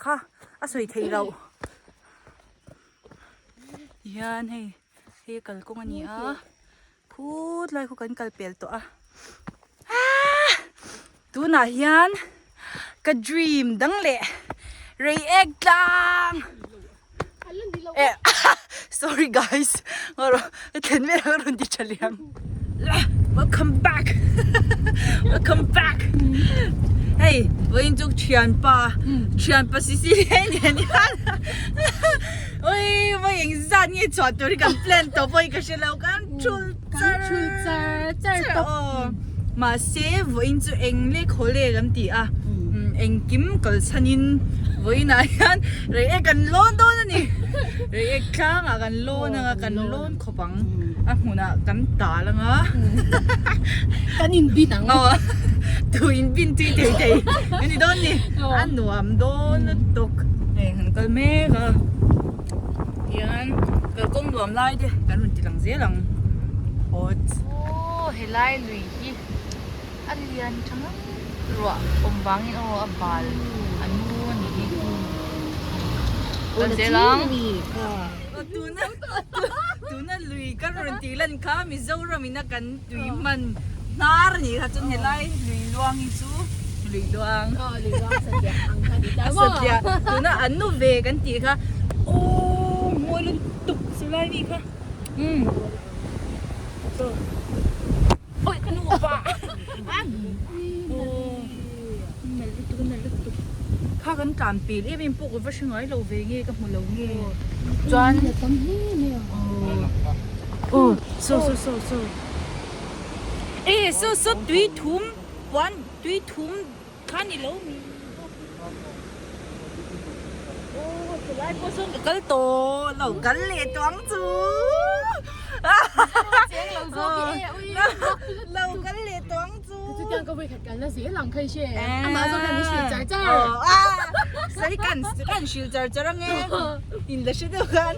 Kha a sawi theih loh. Tihian hei hei a kalkawng a ni a phut lai khu kan kal pel tawh a aaa tunah hian ka dream dang leh reiek tlang eh sorry guys ka thlen vel a rawn ti tha liam. Welcome back Welcome back Hei vawiin chu thianpa thianpa Cecilia nen hian ui vawi eng zat nge chhuah tur hi kan plan tawh pawh hi ka hre lo kan thul char char char tawp aw mahse vawiin chu eng leh khaw leh kan ti a engkim kalchhanin vawiinah hian reiek kan lawn dawn a ni reiek tlangah kan lawn anga kan lawn khawp ang. A hmunah kan tal ang a. Kan inbin ang. Aw tu inbin tui thei thei a ni dawn ni. A nuam dawn lutuk. Hei han kal mek a. Tihian kalkawng nuam lai te kan rawn ti lang zel ang. Awt. Aw helai lui hi a lian tha ngang ruah awm vangin aw a bal a nu a nih hi. Kal zel ang. Tuna tuna lui ka rawn tih lan kha Mizoram ina kan tui hman hnar a nih kha chuan helai lui luang hi chu lui luang a satliah tuna an nu ve kan tih kha aww mawi lutuk chu lai mi kha umm awi ka nu pa aww nalh lutuk nalh lutuk kha kan tlan pel em em pawh ka va hre ngai lo ve nge ka hmu lo nge chuan aw saw saw saw saw e saw saw tui thum puan tui thum kha ni lo mi aw chulai pawh sawn ka kal tawh lo kal leh tawh ang chu lo kal leh tawh ang chu chutiang ka vawikhat kalna zel ang kha i hre amah zawk hian min hrilh char char sawi kan kan hrilh char char ange in la hre deuh khan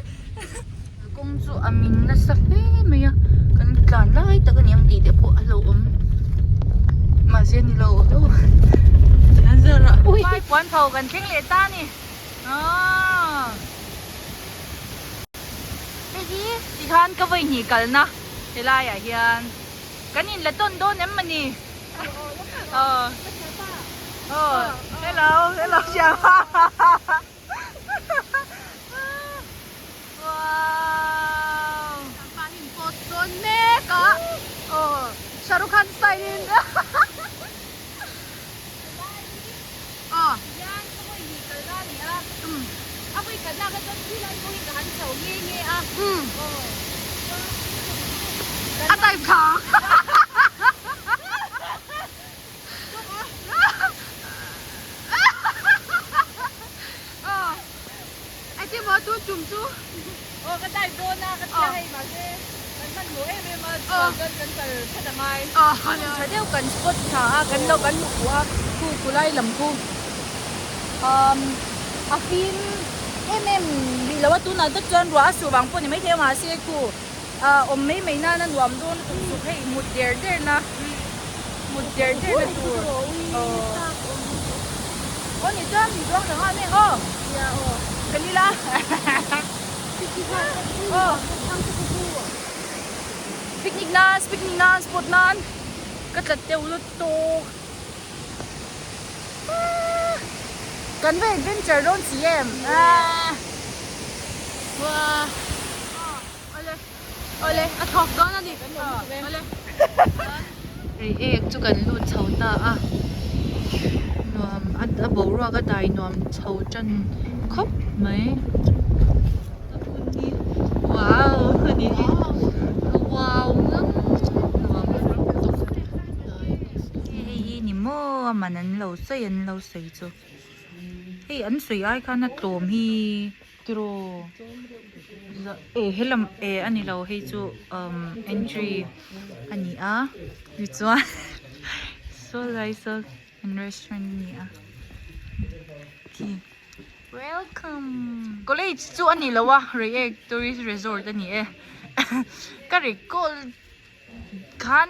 kawng chu a min nasa hle mai a kan tlan lai tak a ni ang tih te pawh a lo awm mahse ni lo ui puan pho kan thleng leh ta a ni aaa hei hi tikhan ka vawi hnih kalna helaiah hian kan in la tawn dawn em mawni aw aw hello hello Siama wow Siama hi post dawn mek a aw Shah Rukh Khan style in aw hian ka vawi hnih kalna a ni a a vawi khatna kha chuan thil lai pawhin ka han chho nghe nghe a aw a type tha aw engtin maw tun tum chu aw ka type dawn a ka tia hei mahse kan hmanhmawh em em a chuan chuan kan kal that a ngai tha deuh kan spot tha a kan lo kan hmu a khu khulai lam khu umm a fim em em rih lo a tunah tak chuan ruah a suh vang pawh ni maithei a mahse khu ah awm mai mai nana nuam dawn lutuk tuk hei mut der der na mut der der na tur aw aw ni chuan min zuang reng a mi aw ka ni la aw picnic nan picnic nan spot nan ka tlat deuh lutuk Kan va adventure dawn si em? Wow. Ole. Ole, a thawk dawn a ni. Ole. Rei ek chu kan lut chho ta a. Nuam a boruak a dai nuam chho tan khawp mai. Wow ani hi wow ngam nuam lutuk hei hi ni maw a man an lo sawi an lo sawi chu hei an sawi ai khan a tlawm hi tiraw eh helam eh a ni lo hei chu umm entry a ni a tichuan saw lai saw an restaurant a ni a khi. Welcome. College chu a ni lo a, Reiek Tourist Resort a ni e. Ka recall khan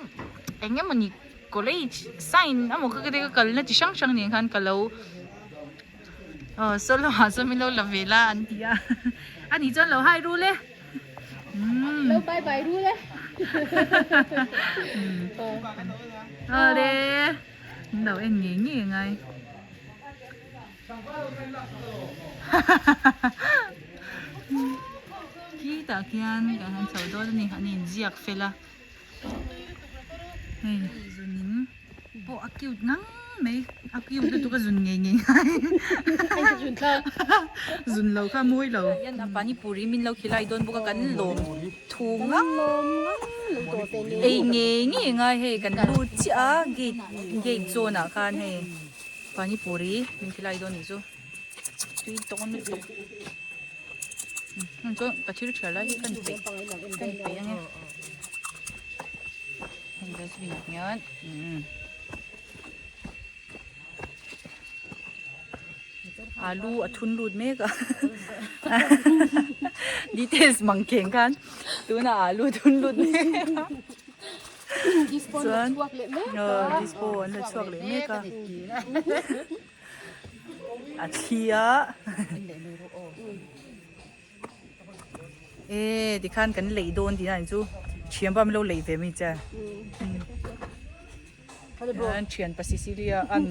eng emawni college sign emaw ka ka kalna chi hrang hrang nen khan ka lo Aw saw lamah sawn min lo la ve la an ti a ani chuan lo hai rul e umm Lo bye bye rul e Awle min lo en ngei ngei a ngai Khitah khian kan han chho dawn a ni an inziak fel a hei zunin pawh a cute ngang mai a cute lutuk a zun ngei ngei ngai zun lo kha mawi lo a pani puri min lo khilai dawn bawk a kan lawm thu ngang ei ngei ngei ngai hei kan lut chiah a gate gate zawn ah khan hei pani puri min khilai dawn nih chu tui dawn lutuk. Heng chuan ka thil thial lai hi ka ni peih ka ni peih ange heng dustbin ah hian umm alu a thun lut mek a details mang keng khan tunah alu a thun lut mek a chuan dispo an la chhuak leh mek a. A thli a e tikhan kan lei dawn tih na chu thian pawh an lo lei ve mai che an thian pa Cecilia an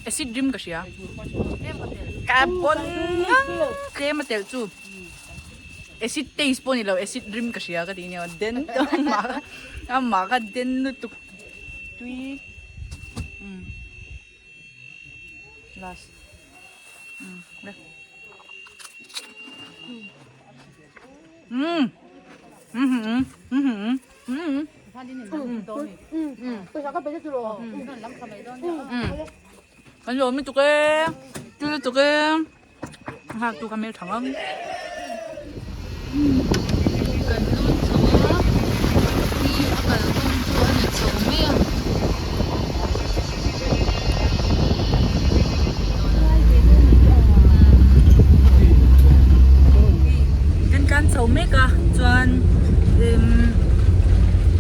Acid rim ka hria. Ka pawn ngang tlem a telh chu. Acid taste pawh ni lo acid rim ka hria ka tih nia den amah amah kha den lutuk tui umm last umm le umm umm umm umm Kan lawm lutuk e tui lutuk e a nghak tu kha hmel tha ngang. Kan lut chho a hi a kalkawng chu a ni chho mai a. Kan tlan chho mek a chuan imm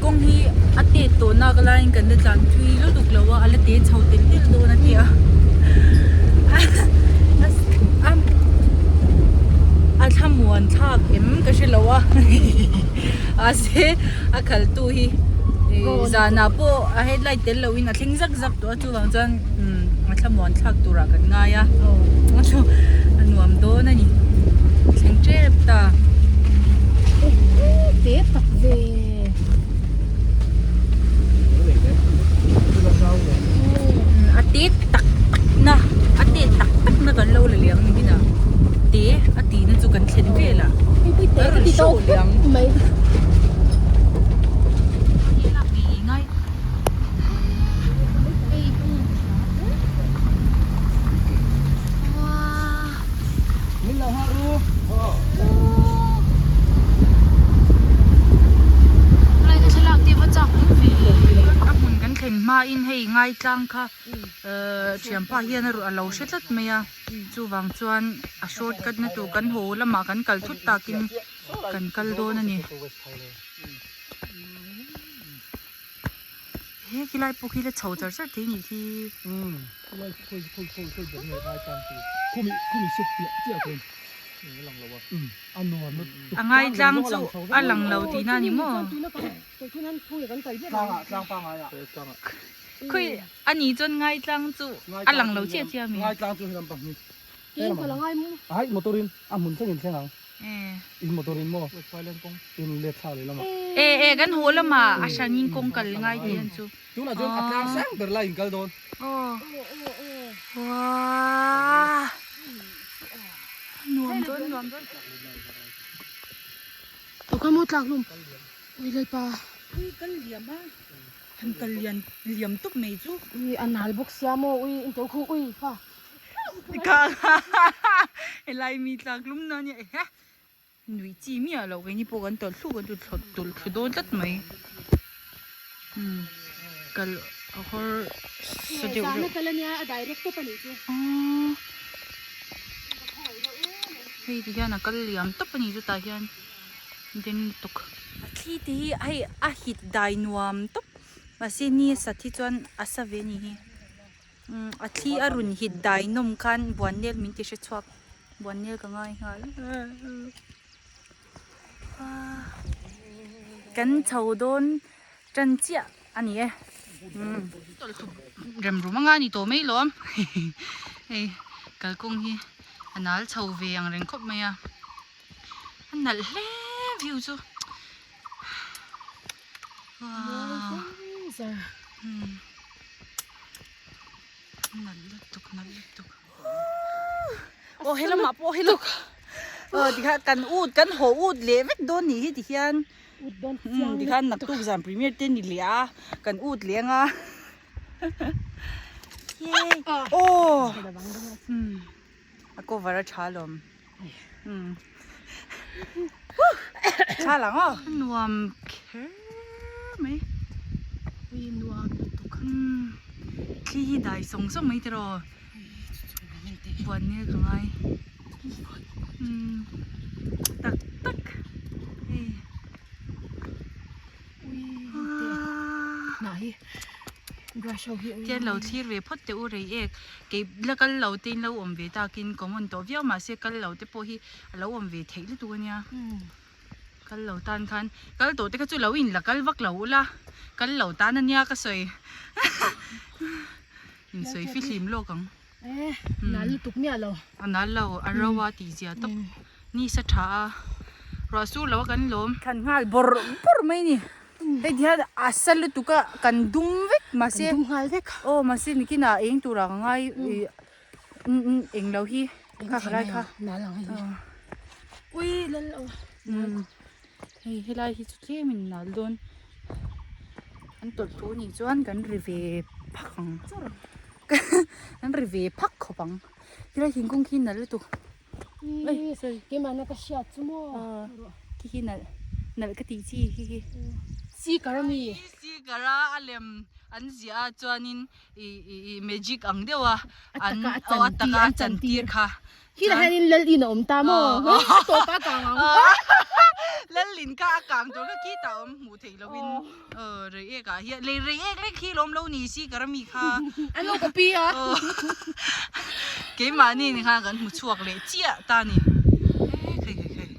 kawng hi a tet tawh nak laiin kan la tlan thui lutuk lo a a la te chho telh telh dawn a tia a thlamuan thlak em ka hre lo a mahse a khalh tu hi zanah pawh a headlight tel loh in a thleng zak zak tawh a chuvang chuan a thlamuan thlak turah kan ngai a a nuam dawn a ni thleng tep ta. Te tak ve. A te tak tak na a te tak tak na kan lo la liam ni a te a ti na chu kan thlen vel a a rawn show liam mai. A hmun kan thlen hmain hei ngaitlang kha thianpa hian a lo hre tlat mai a chuvang chuan a shortcut na tur kan haw lamah kan kal thut takin kan kal dawn a ni. He khilai pawh khi la chho char char thei nih khi. A ngaitlang chu a lang lo tihna a ni maw? Khawi a ni chuan ngaitlang chu a lang lo chiah chiah a mi? E e kan haw lamah a hranin kawng kal ngai tih an chu. Aw Wah nuam dawn nuam dawn. Ui kal liam a han kal lian liam tawp mai chu. Ui a nal bawk sia maw ui inteu khu ui fa. Ka helai mi tlak lum na nia ehe nui chi miah loh keini pawh kan tawlh thluk kan tawlh thlu tawlh thlu dawn tlat mai umm kal a hawr sa deuh reuh Zana kal ania a direct tawp anih chu. Aww. Hei ti hian a kal liam tawp a ni chutah hian den lutuk. A thli te hi hei a hit dai nuam tawp mahse ni a sat hi chuan a sa ve a ni hi umm a thli a rawn hit dai nawm khan buannel min ti hre chhuak buannel ka ngai nghal kan chho dawn tan chiah a ni e umm tawlhthlu rem rum anga ni tawh mai lawm hei kalkawng hi a nal chho ve ang reng khawp mai a a nalh hle view chu wow umm a nalh lutuk nalh lutuk aw helamah pawh hello aw tikhan kan ut kan haw ut leh vek dawn nih hi tihian. Umm tikhan naktuk zan premier te ni leh a kan ut leh anga yay aw umm a cover a tha alawm umm tha lang aw nuam kher mai ui nuam lutuk umm thli hi dai sawng sawng mai tiraw buan nel ka ngai. Umm tak tak hei Tian lo thlir ve phawt teh u rei ek kei la kal lo te in lo awm ve takin common tawh viau mahse kal lo te pawh hi a lo awm ve theih lutuk ania kal lo tan khan kal tawh te kha chu lo in la kal vak lo ula kal lo tan ania ka sawi in sawi fihlim lawk ang. Eh, nal lutuk miah lo. A nal lo, a ro a tih zia tawp. Ni sa tha a, ruah sur lo a kan lawm. Thlan nghal bawrh bawrh mai ni. Hei ti hian a sa lutuk a, kan dum vek mahse. Kan dum nghal vek. Aw mahse nikinah eng turah ka ngai eng lo hi kha ka lai kha. Nal ang hei hi. Ui lal lo. Hei helai hi chu tlem in nal dawn. An tawlh thu nih chuan kan ri ve phak ang. An ri ve phak khawp ang. Helai thingkung khi nalh lutuk. Ih sorry keimahna ka hriat chu maw. Khi khi nalh nalh ka tih chi khi khi. Seeker ami. Seeker a a lem an ziah a chuanin ih ih magic ang deuh a an aw a taka a chantir kha. Khi lah hianin lal in a awm ta maw? A tawp a kang ang. Lal in kha a kang tur kha khitah awm hmuh theih lohin rei ek ah hian lei rei ek lek hi lawm lo ni si ka rami kha. An lo copy a. Keimahni ni khan kan hmu chhuak leh chiah ta ni. Khei khei khei.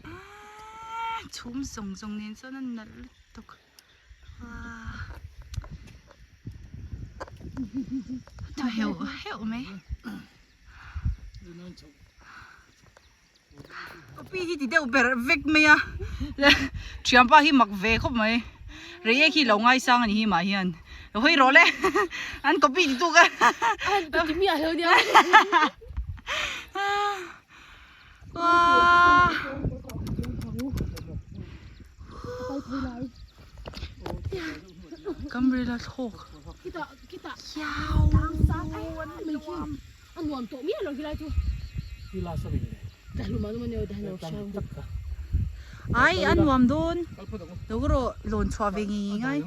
Chhum zawng zawng nen chuan a nalh lutuk. Thaw heuh heuh mai. Copy hi ti deuh ber vek mai a thianpa hi mak ve khawp mai reiek hi lo ngaisang a ni hi mah hian lo hawi rawh le an copy ti tuk a an ti miah lo nia Umbrella thlawk A nuam tawh miah lo khilai chu. Ai a nuam dawn lo rawh lawn chhuah ve ngei ngei ngai.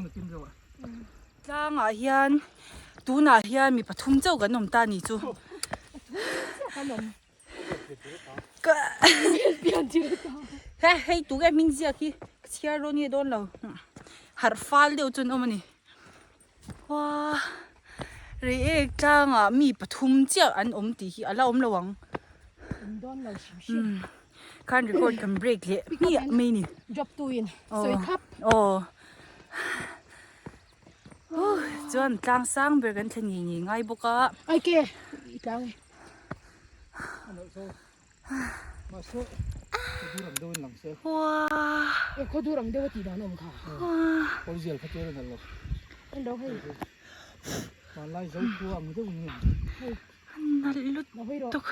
Tlangah hian tunah hian mi pathum chauh kan awm ta ni chu. Ka he hei tu nge hming ziak hi ka chhiar dawn nge dawn lo harh fal deuh chu an awm a ni. Hoa Reiek tlangah mi pathum chiah an awm tih hi a la awm lo ang. Umm khan record kan break leh hmiah mai ni. Drop tu in sawi khap. Aw chuan tlang sang ber kan thlen ngei ngei ngai bawk a. Ai ke i tlang e. Nalh lutuk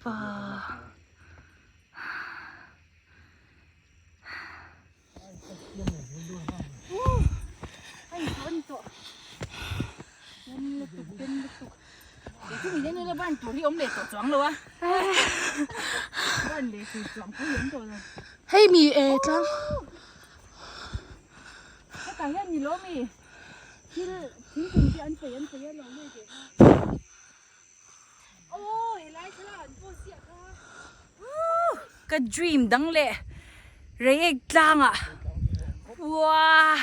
pa. Hei mi e tlang. Ka dream dang leh Reiek tlangah Uaa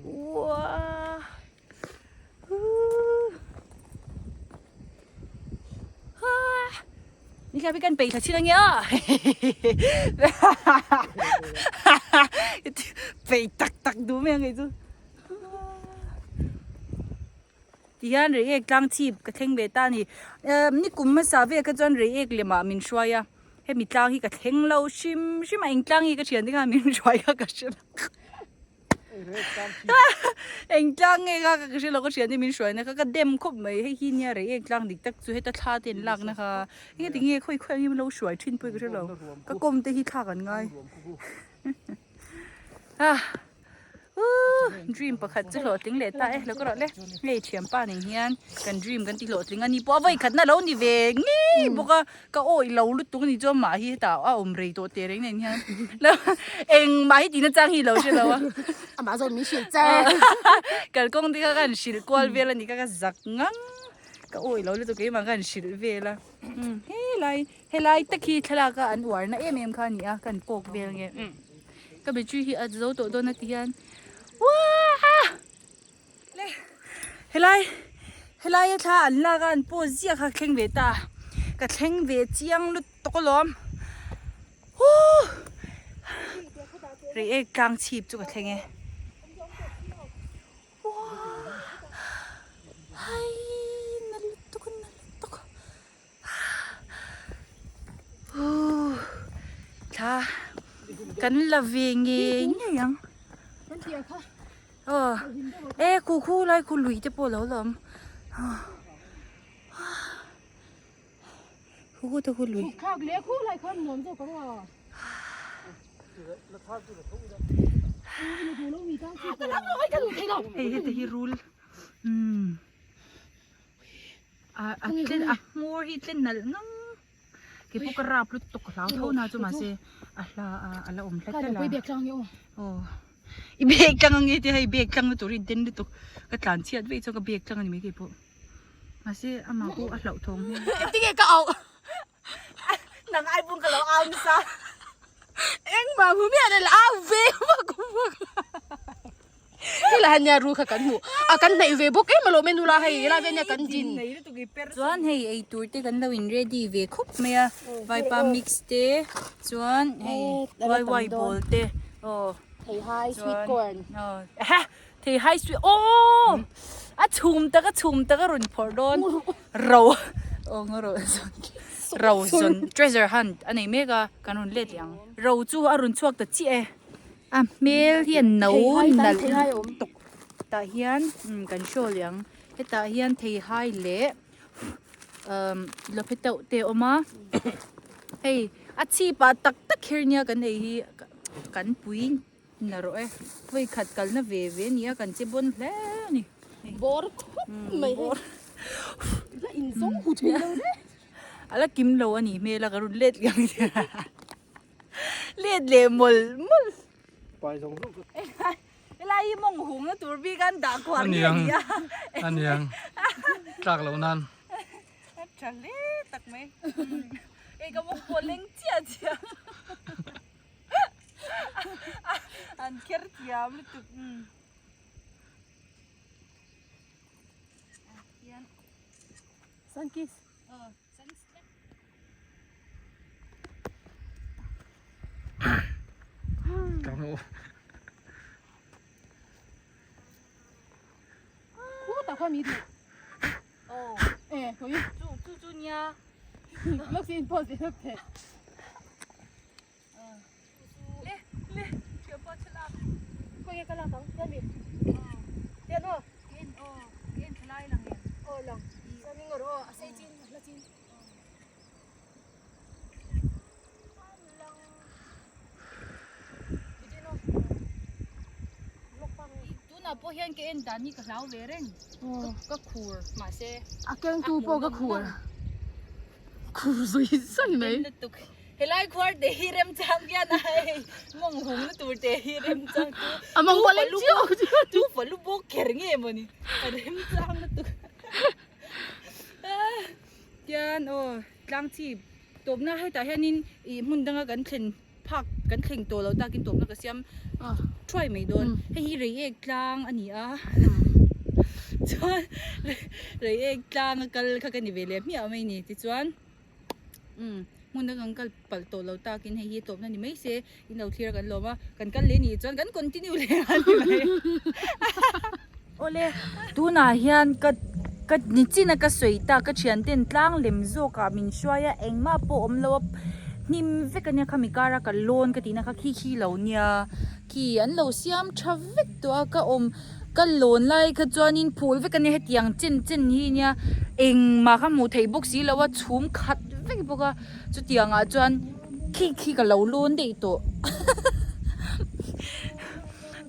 Uaa Uuh Haa Ni kha kan peih thla chin ange aw Peih tak tak duh mai ang kei chu. Tihian Reiek tlang chhip ka thleng ve ta a ni. Ni kum hmasa vel kha chuan Reiek lemah min hruai a, hemi tlang hi ka thleng lo hrim hrim a, eng tlang hi ka thian te khan min hruai kha ka hre lo. Eng tlang nge kha ka hre lo ka thian te min hruai na kha ka dem khawp mai, hei hi nia Reiek tlang dik tak chu heta thla te an lak na kha engati nge khawi khawi angin min lo hruai thin pawh hi ka hre lo, ka kawm te hi thlak an ngai. Dream pakhat chu hlawhtling leh ta e lo ka rawh le hei thianpa nen hian kan dream kan ti hlawhtling a ni pawh a vawi khatna lo ni ve ngei bawk a ka awih lo lutuk a ni chuan mah hi hetah a awm rei tawh teh reng nen hian engmah hi tihna chang hi lo hre lo a amah zawk min hrilh che kalkawng te kha ka han hrilh kual vel a ni kha ka zak ngang ka awih lo lutuk keimah ka han hrilh vel a helai helai tak hi thlalak a an uar na em em kha a ni a kan pawk vel nge. Ka battery hi a zo tawh dawn a ti hian uaah le helai helai a thla an lak a an pause ziah kha ka thleng ve ta ka thleng ve chiang lutuk alawm huh Reiek tlang chhip chu ka thleng e uaah hai na lutuk na lutuk. Thla kan la ve ngei ngei ang aw e khu khu lai khu lui te pawh a lo la awm khu khu te khu lui hei heti hi rul umm. A tlen a hmawr hi tlen nalh ngang kei pawh ka rap lutuk ka hlau tho na chu mahse a hla a a la awm hlet hlet a aw i bag tlang ange tia hei bag tlang na tur hi den lutuk ka tlan chhiat veih chuan ka bag tlang a ni mai kei pawh mahse amah pawh a hlauhthawng hmel engtinge ka auh nang ai pawh ka lo au nasa engmah hmu miah lo au ve vak vak Hela hian nia ru kha kan hmuh a kan hnaih ve bawk em alawm e nula hei helai vel nia kan din. Chuan hei eitur te kan lo in ready ve khawp mai a vaipa mix te chuan hei wai wai ball te aw Theihai sweet corn aw theihai sweet aw a chhum tak a chhum tak a rawn phawrh dawn ro aw ngaw ro ro zawn treasure hunt a nei mek a kan rawn let leh ang ro chu a rawn chhuak ta chiah e. A hmel hi a no nalh tawk tah hian kan show leh ang hetah hian theihai leh umm lawphe teuh te a awm a hei a chhip ah tak tak kher nia kan ei hi kan pui na rawh e vawi khat kalna ve ve a ni a kan che bawn hle a ni. Bawr khawp mai hei la inzawng hu thei lo le. A la kim lo a nih hmel a ka rawn let leh ang Let leh mawlh mawlh. Pai zawng zawng ka. Helai hi mawng hung na tur bik an dah khuar nge ni a. Aniang. Tlak loh nan. A tha hle tak mai. Ei ka mawng pawh leng chiah chiah. An kher thiam lutuk. Sun kiss. Tunah pawh hian ka en dan hi ka hlau ve reng ka khur mahse a kengtu pawh ka khur khur zui zui mai helai khuar te hi remchang hian a hei mawng hung na tur te hi remchang tu a mawng pawh leng chiau tu falu bawk kher nge mawni a remchang lutuk. Tian aw tlang chhip. Tawpna hetah hianin ih hmun danga kan thlen phak kan thleng tawh loh takin tawpna ka siam thuai mai dawn. Hei hi Reiek tlang a ni a, chuan Reiek tlang a kal kha ka ni ve leh hmiah mai a ni. Tichuan umm hmun danga kan kal palh tawh loh takin hei hi tawpna ni mai se in lo thlir a kan lawm a, kan kal leh nih chuan kan continue leh a ni mai. Awle, tunah hian ka ka nichin a ka sawi ta ka thian ten tlang lem zawk ah min hruai a engmah pawh awm lo a hnim vek ania khami kar a ka lawn ka tihna kha khi khi lo nia khi an lo siam tha vek tawh a ka awm ka lawn lai kha chuanin phul vek ania hetiang chen chen hi nia engmah kha hmuh theih bawk si lo a chhum khat vek bawk a chutiang ah chuan khi khi ka lo lawn daih tawh.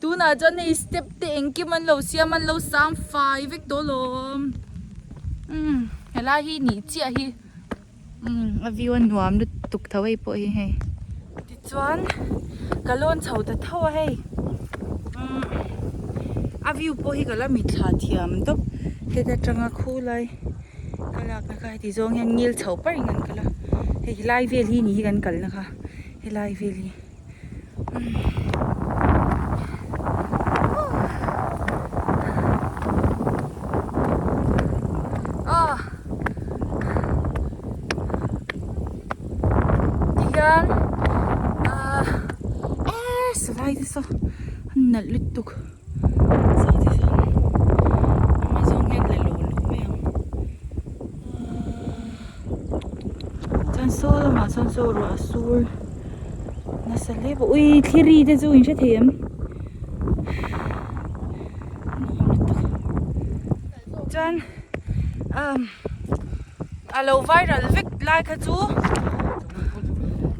Tunah chuan hei step te engkim an lo siam an lo sang fai vek tawh alawm umm helai hi nih chiah hi umm a view a nuam lutuk tho hei pawh hi hei tichuan ka lawn chho ta tho a hei umm a view pawh hi ka la mitthla thiam tawp heta tanga khu lai ka lakna kha heti zawng hian ngil chho par in kan kal a hei helai vel hi ni hi kan kalna kha helai vel hi. Tihian ahh eee silai te saw a nalh lutuk saw ti sawn a hma zawng hian la lo luh mai ang ahh chuan saw lamah sawn saw ruah a sur. Nasa hle bawk ui thli te chu in hre thei em nuam lutuk chuan umm a lo viral vek lai kha chu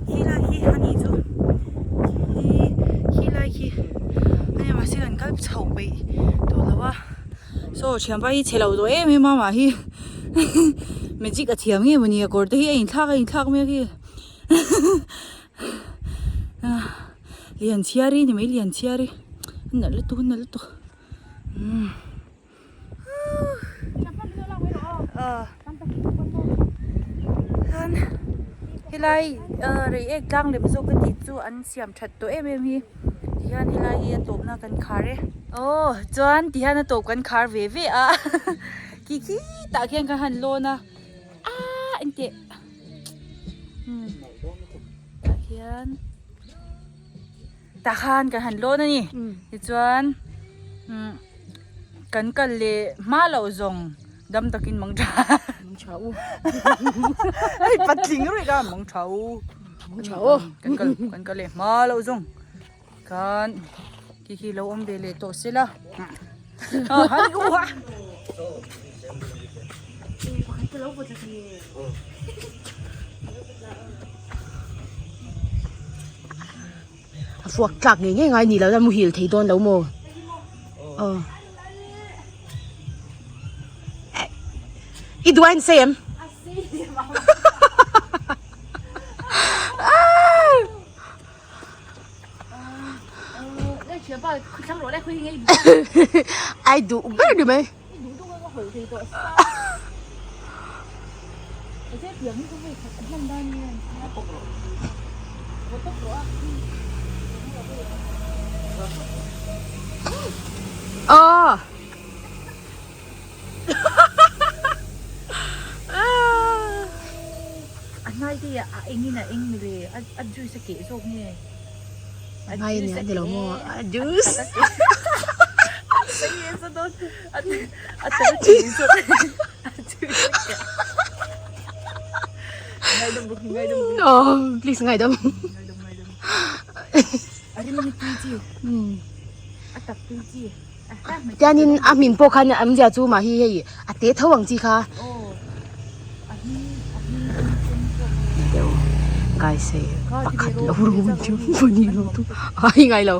khi lai khi a nih chu khi khi lai khi a nia mahse kan kal chho peih tawh lo a saw thianpa hi chhe lo tawh em em a mah hi magic a thiam nge mawni a kawr te hi a inthlak a inthlak mek hi. Lian chhiar i ni mai lian chhiar i a nalh lutuk a nalh lutuk umm helai reiek tlang lem zawk ka tih chu an siam that tawh em em hi tihian helai hi a tawpna kan khar e aw chuan tihian a tawp kan khar ve ve a khi khi tah khian kan han lawn a. Aaa engteh umm tah hian tah khan kan han lawn a ni tichuan umm kan kal leh hma loh zawng dam takin mang tha mang tha u hei patling ruih kha mang tha u mang tha u kan kal kan kal leh hma loh zawng khan khi khi lo awm ve leh tawh se la A fuak tlak ngei ngei ngai ni lo la muhil thei dawn lo maw aw i duain sei em Ai duh ber ni mai. Aw. A hnai te a engin a eng mile a juice a keh zawk nge a hnai ania ni lo maw a juice a keh zawk a juice a keh ngaidam bawk ngaidam bawk oh please ngaidam ngaidam ngaidam a rim hi tui chi a tak tui chi Tianin a hmin pawh khan a awmzia chu mah hi hei a te tho ang chi kha. Guys hei pakhat lo run chu pahnih lo chu a hi ngai lo.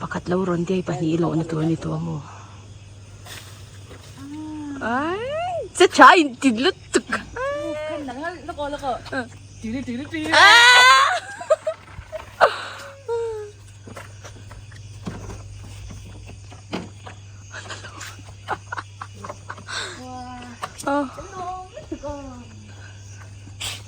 Pakhat lo rawn te hei pahnih lawhna tur a ni tawh a maw. Che tha in tin lutuk. Aw.